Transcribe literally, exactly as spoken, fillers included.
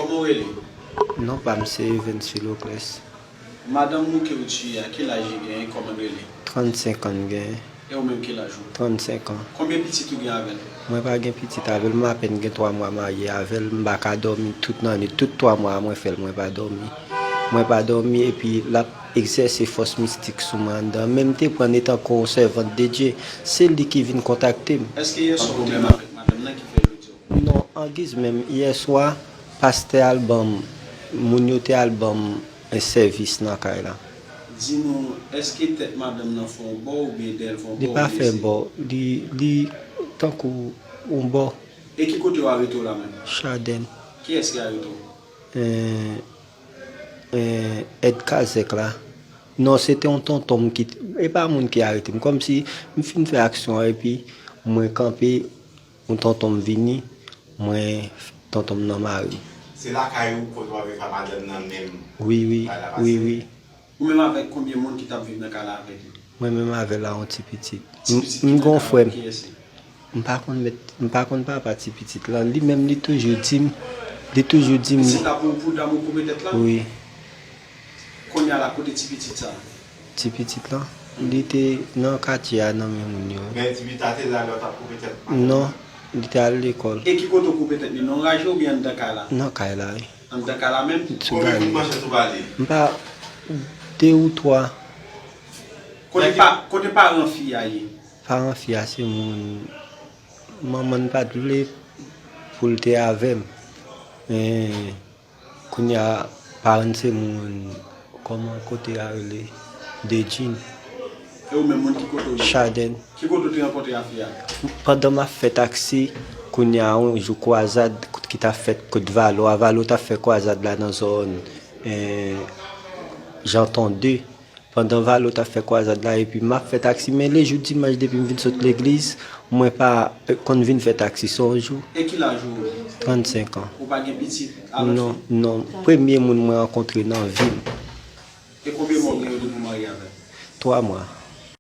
Kòman w rele? Non pa m se Evens Philocles. Madanm ou ke w tiye a, ki laj li genyen, kòman l rele? Trannsenk an l genyen. E ou menm, ki laj ou? Trannsenk an. Konbyen pitit ou gen avè l? Mwen pa gen pitit avè l, m apèn gen twa mwa marye avè l, m pa ka dòmi tout nannwit, tout twa mwa a mwen fè l, mwen pa dòmi. Mwen pa dòmi epi l ap egzèse fòs mistik sou mwen anndan. Men m te pran l etankou yon sèvant de Dye, se li ki vin kontakte m. Èske yèswa ou te menm avèk madanm nan ki fè yo di w? Non, angiz menm, yèswa, pastè al ban m, moun yo te al ban m sèvis nan kay la. Di nou, èske tèt madanm nan fè yon bò oubyen dèyè l fè yon bò? Li pa fè bò, li, li tankou yon bò. E ki kote yo arete w la menm? Chadèn. Kiyès ki arete w? Eh, eh, èd kazèk la. Non, se te yon tonton m ki, e pa moun ki arete m. Kòmsi m fin fè aksyon an epi mwen kanpe, yon tonton m vini, mwen, tonton m nan mare m. Se lakay ou kote w avèk a madanm nan menm? Wi, wi, wi, wi. Ou menm avèk konbyen moun ki t ap viv nan kay la avèk li? Mwen menm avè l a yon ti pitit. Ti pitit M ki gon nan kay frè la, m. Kiyès li? M pa konn met, m pa konn papa ti pitit lan. Li menm li toujou di m, li toujou di m. Se ta pou, pou dam ou koupe tèt la? Wi. Kounye a la, kote ti pitit sa? Ti pitit lan, li te nan katye a nan men moun yo. Men ti pitit la te la lè w t ap koupe tèt madanm Non, nan? Li te al lekòl. E ki kote w koupe tèt li? Nan raje oubyen anndan kay la? Nan kay la, wi. Anndan kay la menm? Sou Konbyen gade. kout manchèt ou bale? M pa, de ou twa. Kote pa, kote paran fi a ye? Paran fi a se moun, manman n pa t vle pou l te avè m. Men, kounye a, paran n se moun, kòman kote a rele? Dejin. E ou menm, moun ki kote w ye? Chadèn. Ki kote w te rankontre a fi a? Pandan m ap fè taksi, kounye a, yon jou kwazad ki t ap fèt kot Valo a, Valo t ap fè kwazad la nan zòn, eh, Janton de. Pandan Valo t ap fè kwazad la, epi m ap fè taksi, men lejou dimanch, depi m vin sot legliz, mwen pa, eh, konn vin fè taksi, se yon jou. E ki laj ou? Trannsenk an. Ou pa gen pitit avèk? Non, non. Premye moun mwen rankontre nan vi m. E konbyen mwa w gen depi w marye avè l? Twa mwa.